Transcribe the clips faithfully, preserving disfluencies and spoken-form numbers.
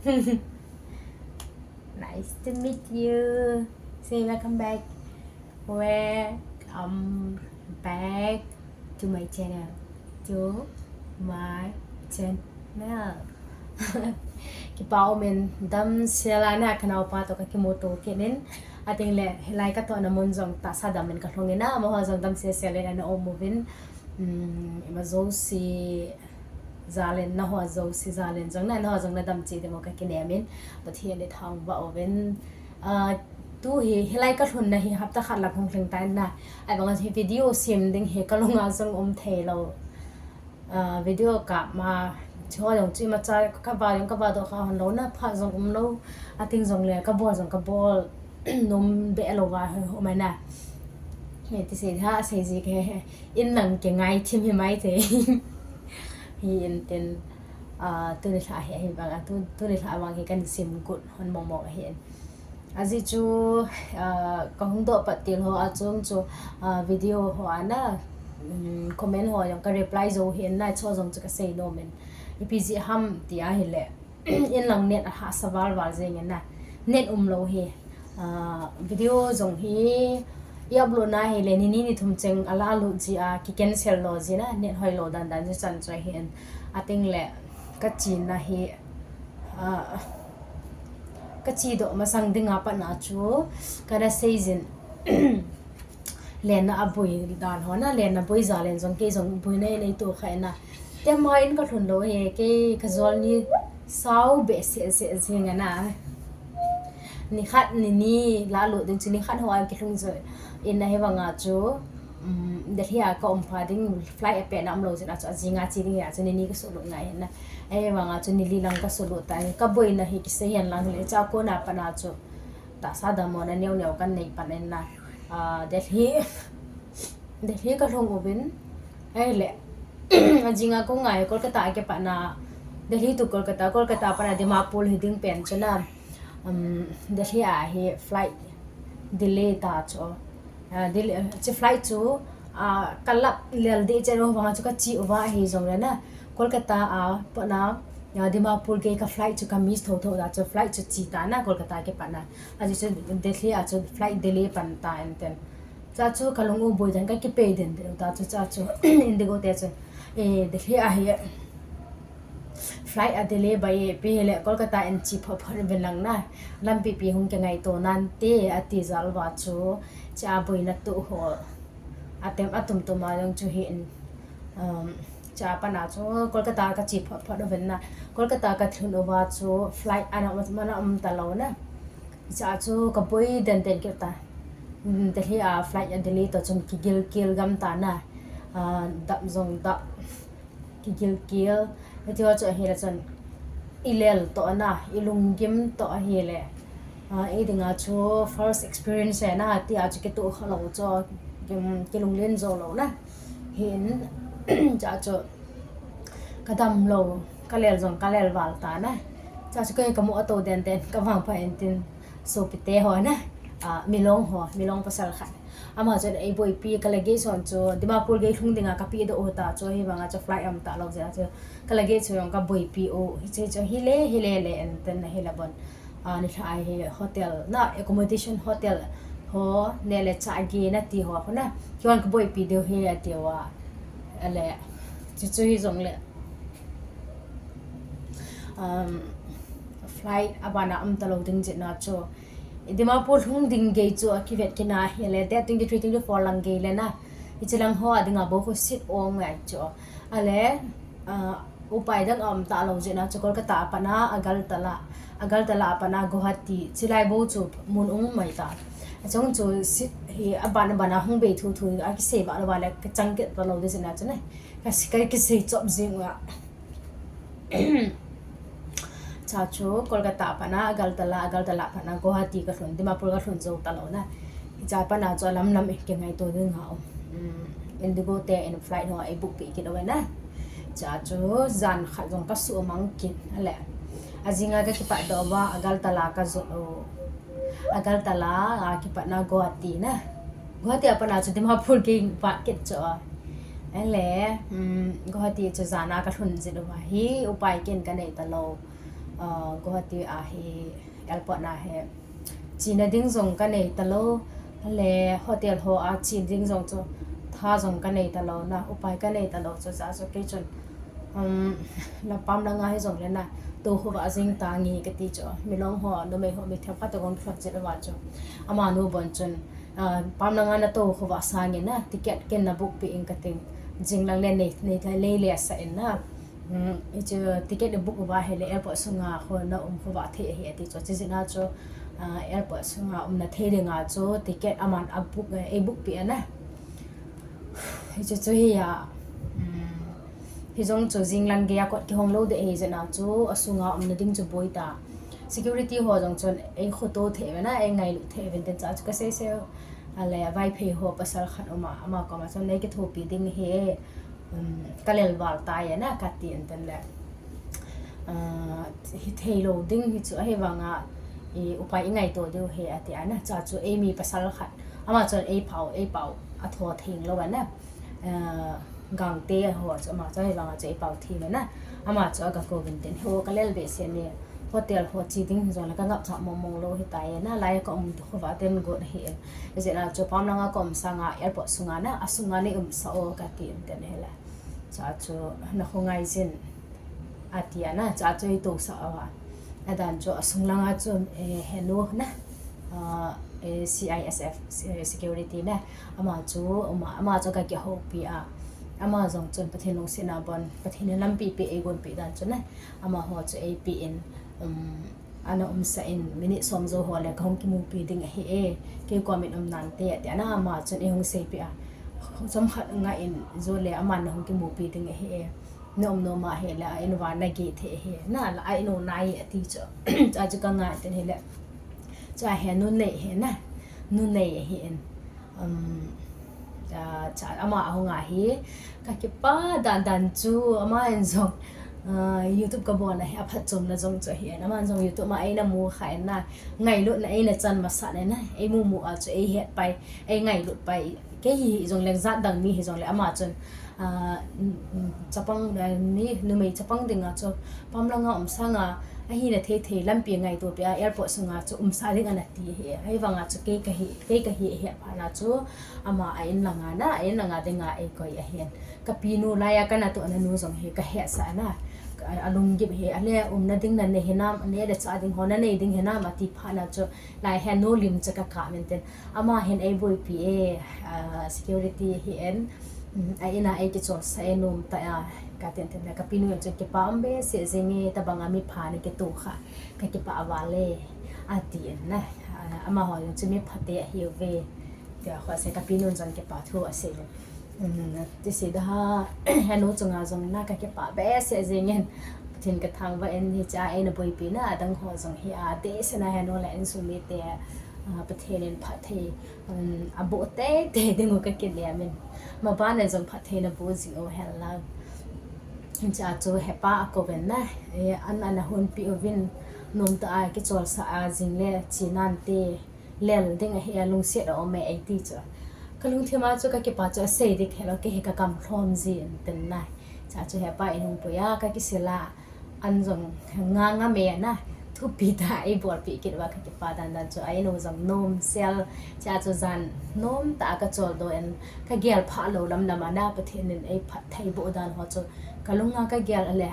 Nice to meet you. Say welcome back. Welcome back to my channel. To my channel. Kipa umin, damsel a na kanaopa toh kakimuto kit in. Ating le, hilai katohna mun jong tahsa dam in kalhung in a, amaho jong damsel sel in ana um uvin. Hmm, ima jouse jal in, nangho jouse jal in jong na, nangho jong nadam cheh diu kakinemin, Pathen ithangvah uvin. Ah, tu hi, hilai kalhunna hi hapta khat lang hung lhing tan na. Ahivanga hi video sem ding hi kalunga jong um thei lou. Ah, video kap ma, chu jong chu imacha kava jong kava doh kha hon lou na, phat jong um lou. Ating jong le, kabol jong kabol nom be lou va, um na. Hiti sei ha, sei ji ke, in lang kingai thim hi mai thei. Hi in tin, ah, tuni lha hi, ahivanga, tu, tuni lha vang hi kasim got hon mong mong ahi in. Ajeh chu, ah, kahung doh pat til ho a chung chu, ah, video ho a na, um, comment ho jong ka reply jou hi in na, chu jong chu kasei nom in. Ipi jeh ham ti ahile, in lang net ahahsa val val jeng in na, net um lou hi. Ah, video jong hi, i upload na hile, ni ni ni thum cheng ala lut ji a, ki cancel lou ji na, net hoi lou dan dan ji chan chu ahi in. Ating le, kachena hi, ah, kache doh masang dinga pat na chu, kana sei jin. Lenna aboi dan ho na, lenna boi jal in jong kei jong boina nei nei to kha in a. Tia ma in kalhun lou hi, kei kajol ni sao behseh seh jeng in a. Ni khat ni ni la lut ding chu ni khat ho a kilhung jo in ahivanga chu, um, Delhi a ka um pha ding flight apehna um lou jeh a chu ajing a che ding a chu ni ni kasuhlut ngai in a. Ahivanga chu ni li lang kasuhlut ta, kaboina hi kisei hen lang le cha kona pat na chu tahsa damlouna neo neo kanei pan in na. Ah, Delhi, Delhi kalhung uvin. Ahile, ajing a kong ngai Kolkata a kipat na, Delhi to Kolkata, Kolkata pat na Dimapur hi ding pen chu na. Um, Delhi a hi flight delay ta chu. Ah, delay, chu flight chu, ah, kalap lel deh chen u vanga chu kache uva ahi jong le na. Kolkata a pat na, ah, Dimapur gei ka flight chu ka miss tho tho ta chu flight chu che ta na Kolkata kipat na. Ajeh chu Delhi a chu flight delay pan ta in tin. Cha chu kalung u boi dan kakipei den den ta chu cha chu Indigo te chu. Eh, Delhi a hi flight a delay bai e, ipi hile Kolkata in che phot phot uvin lang na. Lampi pi hung kingaito nante ati jal uva chu cha boina tu ho. Atem atum tum a jong chu hi in, um, cha pat na chu Kolkata kache phot phot uvin na. Kolkata kalhun uva chu flight ana um, ana um ta lou na. Cha chu kaboi den den kit ta. Um, Delhi a flight a delay to chun kigil kil gam ta na. Ah, dap jong dap. Kigil kil. Hiti ho chu ahile chun i lel toh na, i lunggim toh ahile. Ah, ei dinga chu first experience na, tia chu kitoh kha lou chu, kim, kilunglen jo lou na. Hin, cha chu kadam lou, kalel jong kalel val ta na. Cha chu kei kamu a to den den, kavangpha in tin. Sopite ho na, ah, Milong ho, Milong pasal khat. Ama chun eiboipi ka luggage hon chu Dimapur gei lhung dinga kapeh doh u ta chu, hivanga chu flight um ta lou jeh a chu ka luggage chu jong kaboipi u. Hiche chu hile, hile le en ten na hile bon. Ah, nilhah a hi hotel na, accommodation hotel ho, neh le chah gei nati ho, ho na. Kihon kaboipi diu ahi ati uva. Ale, chuchu hijong le. Um, flight abana um ta lou ding jeh na chu. Dimapur lhung ding gei chu akivet kit na hile, date twenty three, twenty four lang gei le na. Hiche lang ho a dinga bou khu seat ong ngai chu. Ale, ah, upai dang um ta lou jeh na chu Kolkata a pat na Agartala, Agartala a pat na Guwahati, chulai bou chu mun ong mai ta. Achung chu seat hi aban aban a hung bei thu thu a kisei ba lou ba le kachang kit ta lou ding jeh na chu ne. Ka, ka kisei chop jing uva. Cha chu Kolkata a pat na Agartala, Agartala a pat na Guwahati kalhun, Dimapur kalhun jou ta lou na. Cha pat na chu alam lam e kingaito ding ha. Um, Indigo te in flight ho eibook peh kit uve na. Cha chu jan khat jong kasuh mang kit ale. Ajing a kakipat doh uva Agartala kajot u. Agartala a kipat na Guwahati na. Guwahati a pat na chu Dimapur gei vat kit chu. Ale, um, Guwahati chu jan a kalhun jin uva hi upai ken kanei ta lou. Guwahati a hi airport na hi chena ding jong kanei talou, le hotel ho a che ding jong chu tha jong kanei talou na, upai kanei talou chu, cha chu kei chun, um, la Pamlanga hi jongle na, tou khovah jing tange kati chu, milong ho, numei ho, mi themkhat toh kong thot chet uva chu, amanu bon chun, Pamlanga natou khovah sangin na, ticket ken nabook peh in kating, jinglang le nei, nei, nei le sah in na. Hichu ticket nabook uva ahile airport sunga ho naum khovah thei ahi ati chu, chujeh a chu, airport sunga umna thei dinga chu ticket aman abook, eibook peh ana. Hichu chu hi a, hijong chu jinglang geiya kot kihong lou ding ahi jeh a chu asunga umna ding chu boi ta. Security ho jong chun eikhoto thei uvin a, eingailut thei uvin tin, cha chu kaseisei. Ale Vaiphei ho pasal khat uma, ama koma chun neikithopi ding ahi, kalel val tai ana kati in tin le, hithei lou ding hichu ahivanga, upai ingaito diu ahi ati ana, cha chu eimi pasal khat, ama chun eipao, eipao atho theng lou ana. Gangte ho chu ama chu ahivanga chu eipao thei uvin a, ama chu aga kouvin tin, he o kalel behseh e, hotel ho che ding hijongle kangapcha mongmong lou ahitai ana, lai kaum khovah ten got ahi in, hijeh a chu Pamlanga kaum sanga airport sunga na, asunga neiumsah o kati in tin hile, cha chu nakho ngaijin ati ana, cha chu eitousah uva, adan chu asung langa chu, henu na, CISF security na, ama chu, ama chu aga kihoupi a, ama jong chun Pathen lungsetna bon, Pathen in lampi peh eigonpeh dan chu na, amaho chu eipeh in, ana umsah in, minute som jou ho le kahung kimupi ding ahi e, kei komin um nante ati ana, ama chun eihung seipeh a, chomkhat ngah in, jou le aman nahung kimupi ding ahi e, naum nom ahile a in uva nageh thei ahi, na la a in u nai ati chu, cha chu kangah tin hile, cha he nunei ahi na, nunei ahi in, cha ama ahung a hi, kakipah dandan chu, ama in jong YouTube kabolna hi aphatchomna jong chu ahi in, aman jong YouTube ma eina mu kha in na, ngailutna eina chan masat in na, eimu mu a chu eihet pai, eingailut pai, kei hijongle jat dang mi hijongle ama chun, chapang, mi numei chapang dinga chu Pamlanga um sanga, ahina thei thei lampi ngaito peh a airport sunga chu umsah ding ana ti ahi, ahivanga chu kei kahi, kei kahi ahet phat na chu, ama a in langa na, a in langa dinga eikoi ahin, kapinu laiya kanatohna nu jong hi kahetsah na, alunggim ahi, ale umna ding nanei hinam, neh le chah ding ho nanei ding hinam ati phat na chu, lai henu lim chu kakap in tin, ama hin eiboipi e, security ahi in, a in a eikicholsah e, nomtah a, katin tin le kapinu in chun kipa um behseh jeng e, tobanga mipha nakitoh kha, kakipah val e, ati in na, amaho jong chu miphate ahiuve, tia kho asei, kapinu in jong kipa thu asei le, tisei daha, henu chunga jong na kakipah behseh jeng in, Pathen kathangvah in, hichea eina boipi na adang ho jong hi a, dehset a henu le insung mite, Pathen in phatthei aboh teitei dingu kakinem in, mabana jong phatthei naboh jing u hen lang. Hichea chu hepa akouvin na, an ana hunpeh uvin, nomtah a kicholsah a jing le che nante, lel ding ahi a, lungset a um e eiti chu. Kalungthima chu kakipa chu asei ding helou, kei hi kakam lhom jin tin na. Cha chu hepa in hung pui a kakisil a, an jong nga ngam e na, thupi tah a eibolpeh kit uva kakipa dandan chu, a in u jong nomsel, cha chu jan nomtah a kacholdo in, kagel phah lou lamlam a na, Pathen in eiphatthei boh dan ho chu, kalunga kagel a le,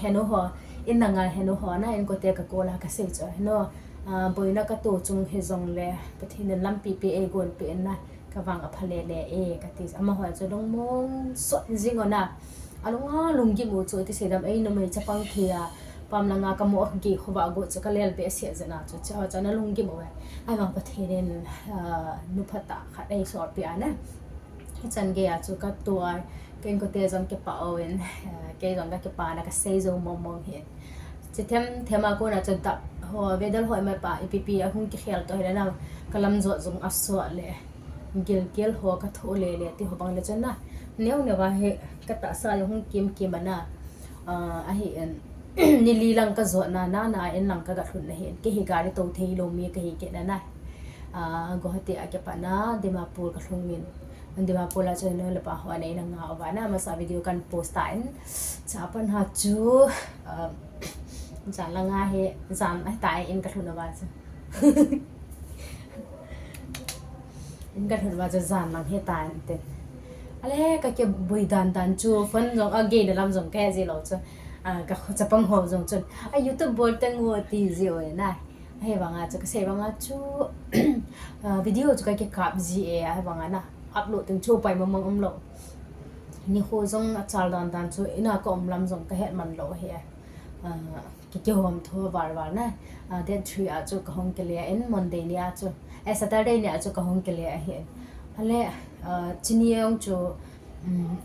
henu ho, in langa henu ho na, inkote kakol a kasei chu, henu, boina kato chung hijongle, Pathen in lampi peh eigonpeh in na, kavang apha lele e, kati. Amaho chu lungmong sot jing u na, alunga lunggim u chu, tisei dam, ei numei chapang thei a, Pamlanga kamu a kagei khovah got chu kalel behseh jeh a chu, cha chu ana lunggim uve. Ahivang Pathen in nuphatah khat eisolpeh a na, hichan geiya chu kato a, ka inkote jong kipah uvin, kei jong kakipana kasei jou mongmong hi. Chithem thema kona chu dap ho, weather ho ima pa, ipi pi ahung kikhel toh hile na, kalamjot jong asot le, gilkel ho kathoh lele ti ho bang le chun na, neo neo a hi katahsa jong hung kimkim ana, ahi in, ni li lang kajotna, nana in lang kagalhun ahi in, kei hi gari tou theilou mi kahi kit na na, Guwahati a kipatna Dimapur kalhung in, Dimapur a chun nu le pa ho ana eina nga uva na, masa video kan post tan, cha pat na chu, Jan lang a hi, jan a tai in ka lhun uva chu. In ka lhun uva chu jan lang hi tai in tin. Ale ka kiboi dan dan chu phone jong a gei na lam jong ka he ji lou chu. A, ka chapang ho jong chun, a, YouTube bol teng u ti ji u na. Ahivanga chu ka sei vanga chu, a, video chu ka kikap ji e, ahivanga na upload teng chu pai mang mang um lou. Nikho jong a chal dan dan chu ina ka um lam jong ka het man lou hi. A, ki kihom tho val val na. A, date three a chu ka hung kile in, Monday ni a chu, eh, Saturday ni a chu ka hung kile ahi. Ale, a, chini jong chu, um,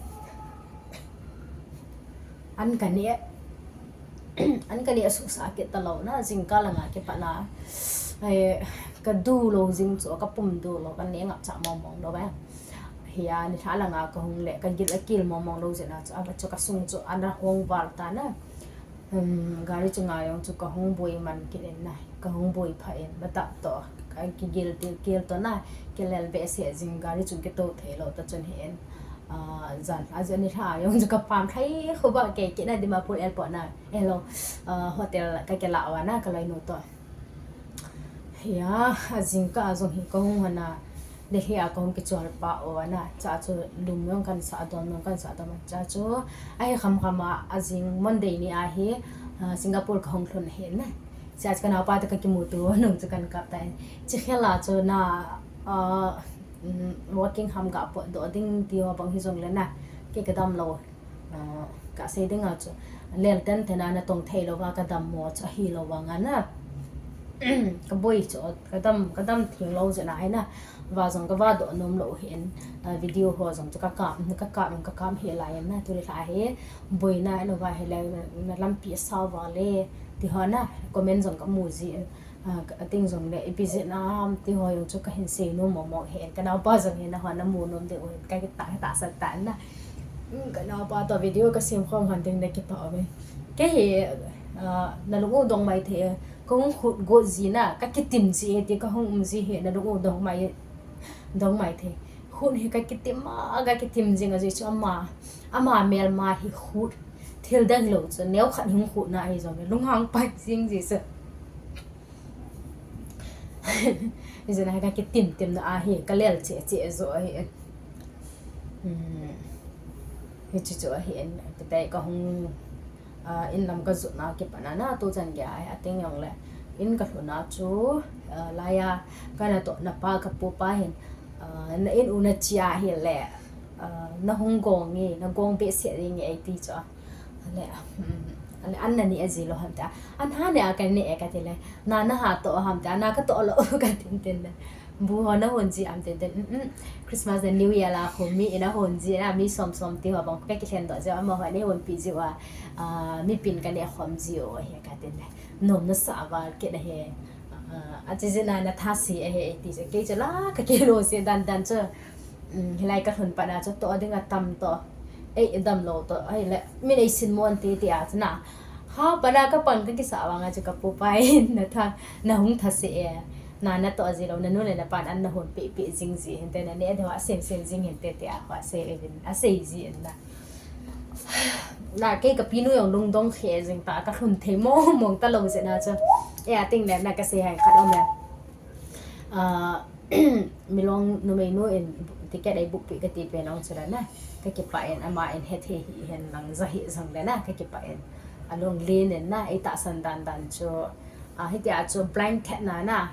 an ka ne, an ka ne a suhsah kit ta lou na, jingkah langa kipat na. Ai, ka du lou jing chu, ka pum du lou, ka ne ngap cha mong mong lou ba. Hia, nilhah langa ka hung le, ka gil a kil mong mong lou jeh a chu, a chu ka sung chu, ana hong val ta na. Um, gari chunga jong chu ka hung boi man kit in na, ka hung boi pha in, matah toh, ka kigil til kil toh na, kilel behseh jing gari chung kito thei lou ta chun hi in, ah, jan, a jan nilhah jong chu ka pam thei khu ba kei kit na Dimapur airport na, hello, ah, hotel ka kila uva na, ka loinu toh. Hia, a jingkah a jong hi ka hung hon a, Delhi a ka hung kichol pah uva na, cha chu lum jong kan sa dom, jong kan sa dom, cha chu, ahi kham kham a, a jing Monday ni a hi, ah, Singapore ka hung lhun hi na. Cha chu ka naopa toh ka kimuto nung chu kan kap ta. Chi khel a chu na, ah, um, working ham ga potdoh ding ti ho bang hi jong le na, kei ka dam lou. Ah, ka sei ding a chu, lel ten ten a na tong thei lou va ka dam mo chu ahi lou vang a na. Ka boi chu, ka dam, ka dam theng lou jeh a hi na. Va jong ka va doh nom lou hi in, ah, video ho jong chu ka kap, ka kap, ka kap hi lai in na, tu le lha hi, boi na, na va hi lai, na, na lampi a sa va le, ti ho na, comment jong ka mu ji in. Ah, ka, a ting jong le, ipi jeh ham, ti ho jong chu ka hin sei nom mong mong hi, ka naopa jong hi na ho na mu nom ding u hin, ka kit ta, ka tahsan ta na. Um, ka naopa toh video ka sem khom hon ding na kipah uve. Kei hi, ah, na lung u dong mai thei, ka hung khut got ji na, ka kitim ji e ti ka hung um ji hi, na lung u dong mai, dong mai thei. Khut hi ka kitim a, ka kitim jing a ji chu ama, ama melma hi khut. Thil dang lou chu, neo khat hung khut na hi jong le, lunghang pai jing ji chu. Hijeh a hi ka kitim tim na ahi, ka lel cheh cheh jo ahi. Hmm. Hichu chu ahi in, ka tai ka hung, ah, in lam ka jot na kipat na na, tu chan gei ahi, a ting jong le. In ka lhun a chu, ah, laiya, ka na toh na pa ka pu pa hin, ah, na in u na chi ahi le, ah, na hung gong nge, na gong behseh ding nge ei ti chu. Ale, um, ale, an na ne a ji lou ham tia. An ha ne a ka ne e ka ti le. Na, na ha toh ham tia, na ka toh lou ka tin tin le. Bu ho na hon ji am tin tin. Um, um. Christmas le New Year la khu mi in a hon ji na, mi som som ti ho bang ka kilhen doh ji, amaho ne hon pi ji uva. Ah, mi pin ka ne khom ji u hi ka tin le. Nom na sa val kit na he. Ah, a chi ji na na tha si a he ti se. Kei chu la ka kilo si dan dan chu. Um, hilai ka lhun pat na chu toh ding a tam toh. Ei, i dam lou toh. Ahile, min ei sin mon ti ti a chu na. Ha, pat na ka pan ka kisa vang a chu ka pu pa in na tha, na hung tha se e. Na, na toh ji lou, na nu le na pan an na hon pe pe jing ji hin te na ne, de wa sen sen jing hin te ti a, wa se e vin, a sei ji in na. Na kei ka pinu jong lungdong khe jing ta, ka lhun thei mong mong ta lou jeh na chu. E a ting le na ka sei hai khat um e. Ah, Milong numei nu in ticket ei book pi ka ti pen ong chu la na. Ka kipah in ama in he thei hi hen lang ja hi jong le na, ka kipah in. A lung len in na, ei tahsan dan dan chu. Ah, hitia chu blind thet na na.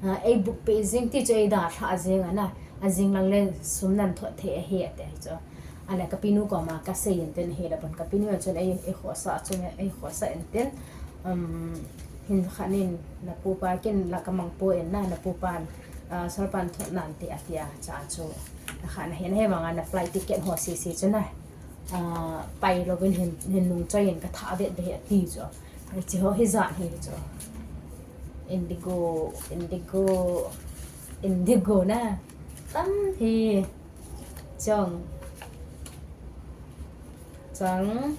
Ah, ei book pi jing ti chu ei dalha jing a na. A jing lang le sum nan thot thei ahi ati chu. Ahile ka pinu koma ka sei in tin, hile pon ka pinu chun ei, ei khosa chun ei khosa in tin, um, hin khan in na pupa kin la ka mang po in na, na pupan, ah, solpan thot nan ti ati a, cha chu. Na khan hin he manga na flight ticket ho si si chu na, ah, pai lou vin hin, hin nung choi in ka tha vet ve ati chu. Chi ho hi jan hi chu. Indigo, Indigo, Indigo na. Tam hi. Chong. Chong.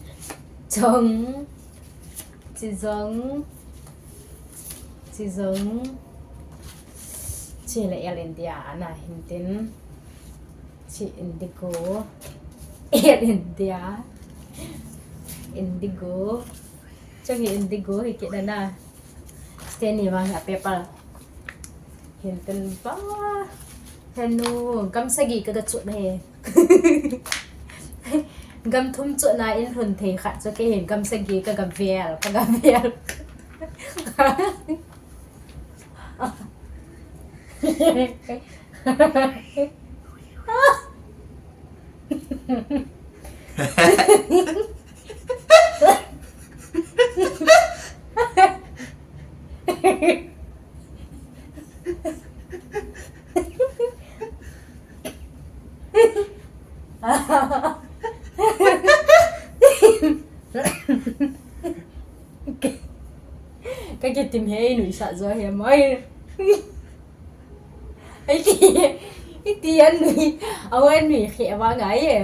Chong. Chi jong. Chi jong. Chi le Air India na hin tin. Chi Indigo. Air India. Indigo. Chang hi indigo hi kit na na. Stanley vang a paper. Hin tin ba. Henu, gam sagi ka ga chut na he. Gam thum chut na in hun thei khat chu kei hin gam sagi ka ga vel, ka ga vel. Ka kitim he, nuisat jo he mai. Ai ti, ai ti an nui, au an nui khe ba ngai e.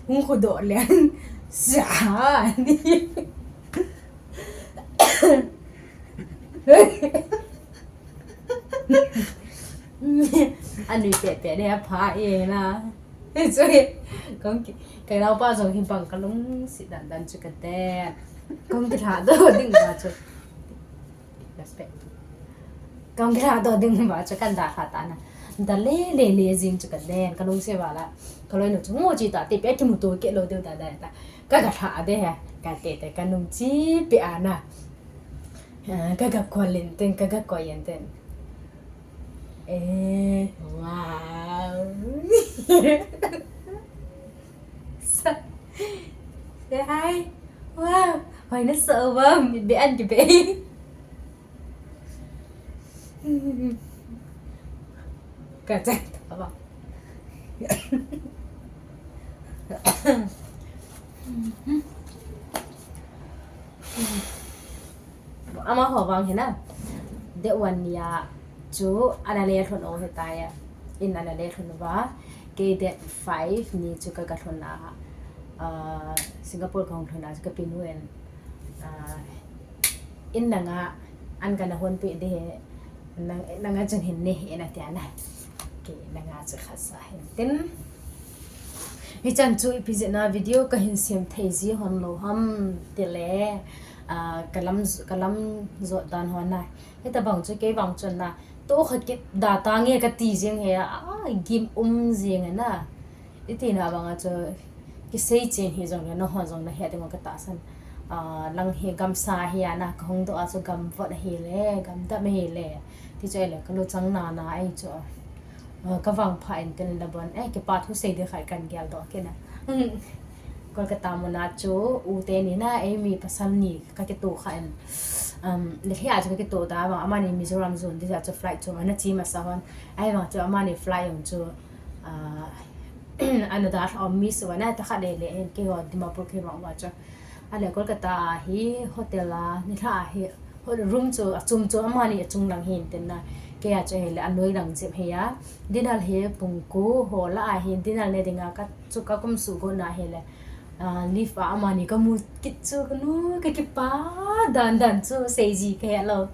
Hung khu do le. Sa ni. Anui pe pe ne pha e na. Sorry. Kong ki, kai lau pa jong hi bang ka lungsi dan dan chu ka te. Kong ki tha do ding ba chu. Respect. Kong ki tha do ding ba chu kan da kha ta na. Da le le le jing chu ka den ka lungsi ba la. Ka loi nu chu ngo chi ta te pe ki mu to ke lo de da da ta. Ka ka tha de ha. Ka te te ka nung chi pe a na. Ah, ka ka ko len ten, ka ka ko yen ten. Eh, wow. Sa-, say hi. Wow. Hoi na so wow. Be an ki be. Ka chan ta ba. Amaho vang hi na. Date one ni a chu ana le lhun u hi ta ya. In ana le lhun uva. Kei date five ni chu ka, ka lhun a. Ah, Singapore ka hung lhun a chu ka pinu in. Ah, in nanga an kana hon pe de he. Nang, nanga chun hin ne, ina tia na. Kei nanga chu khat sa hin tin. Hichan chu ipi jeh a video ka hin sem thei ji hon lou ham ti le, ah, ka lam, ka lam jot dan hon na. Hitabang chu kei vang chun na, to kha kit da ta nge ka ti jeng he a, ah, gim um jeng e na. Iti na bang a chu kisei chen hi jong le, nahon jong na he ding ka tahsan. Ah, lang hi gamsa hi a na, ka hung doh a chu gam vot hi le, gam dam hi le. Ti chu le, ka luchang na na ai chu. Ah, ka vangpha in tin la bon, eh, kipa thu sei de khai kan gel doh kina. Kolkata muna chu, u te ni na, ei mi pasal ni, ka kito kha in. Um, ni hia chu ka kito da, vang amani Mizoram zon, ti chu flight chu, ana chi masa hon. Ai vang chu amani flight jong chu, ah, ana da hom mi su na, ta kha de le, en ke ho Dimapur ke vang va chu. Ale Kolkata a hi hotel a, nilhah a hi, ho-, room chu, achum chu, amani achung lang hin tin na, kei a chu hi le, anoi lang jep hi a, dinner hi pung ko, ho la a hi, dinner ne ding a, ka chu ka kum su ko na hi le, ah, lift a amani ka mu kit chu, ka nu, ka kipa, dan dan chu, sei ji ka he lou.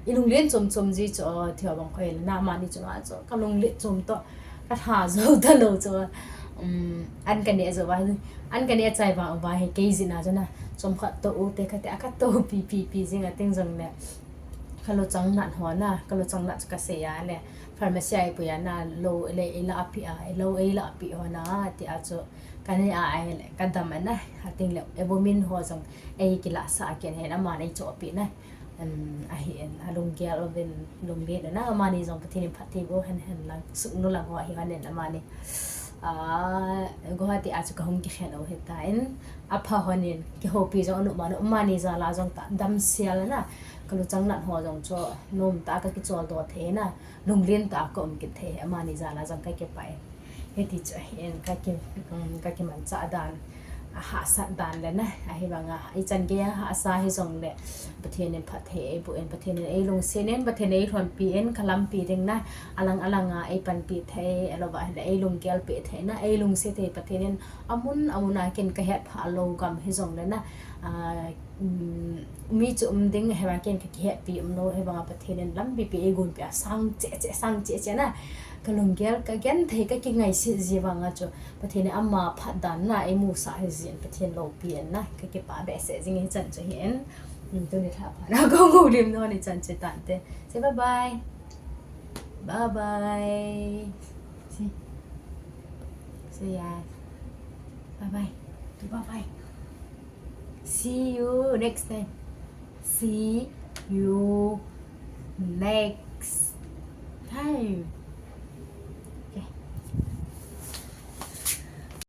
I lunglen chom chom ji chu, oh, thio bang khoi le, na amani chu, na chu, ka lunglen chom to. Ka tha jou ta lou chu. Um, an ka neh jou va, an ka neh chai va, va hi kei jin a chu na. Chom khat to u te khat te a khat to pi, pi, pi jing a ting jong le. Ka luchang nat ho na, ka luchang nat chu ka sei a le. Pharmacy a i pui a na, lou le i la pi a, lou i la pi ho na, ti a chu. Ka neh a, a le, ka dam a na, a ting le, albumin ho jong, ei kila sa a ken he na, amani cho pi na. An, ahi in, alunggel uvin, lunglen na, amani jong Pathen in phatthei boh hen hen lang, suknu lang ho ahi hen amani. Ah, Guwahati a chu ka hung kikhen u hi ta in, apha hon in, kihoupi jong anu manu, amani jal a jong ta, damsel na, ka luchang nat ho jong chu, nom ta ka kichol doh thei na, lunglen ta ka um kit thei, amani jal a jong ka kipah in. Hiti chu ahin ka ki, um, ka kimanchah dan, a hahsat dan le na, ahivanga, ichan gei a hahsa hijongle, Pathen in phatthei eiboh in, Pathen in eilungset in, Pathen in eilhonpi in, ka lampi ding na, alang alang a eipanpi thei, ahilouva ahile eilunggel peh thei na, eilungset thei Pathen in, amun, amun a ken ka hetphah lou gam hijongle na, ah, um, mi chu um ding, hivang ken ka kihetpi um lou, hivanga Pathen in lampi pe eigonpi a sang cheh cheh, sang cheh cheh na. kalunggel, kagenthei, kakingaisih ji vanga chu Pathen in ama phatdanna eimusah hijin Pathen loupi in na kakipah behseh jing hichan chu hin. Hmm, tuni lha phat na kahoulim nom hichan chu tante. Say bye bye. Bye bye. Say, say yes. Bye bye. Do bye bye. See you next time. See you next time.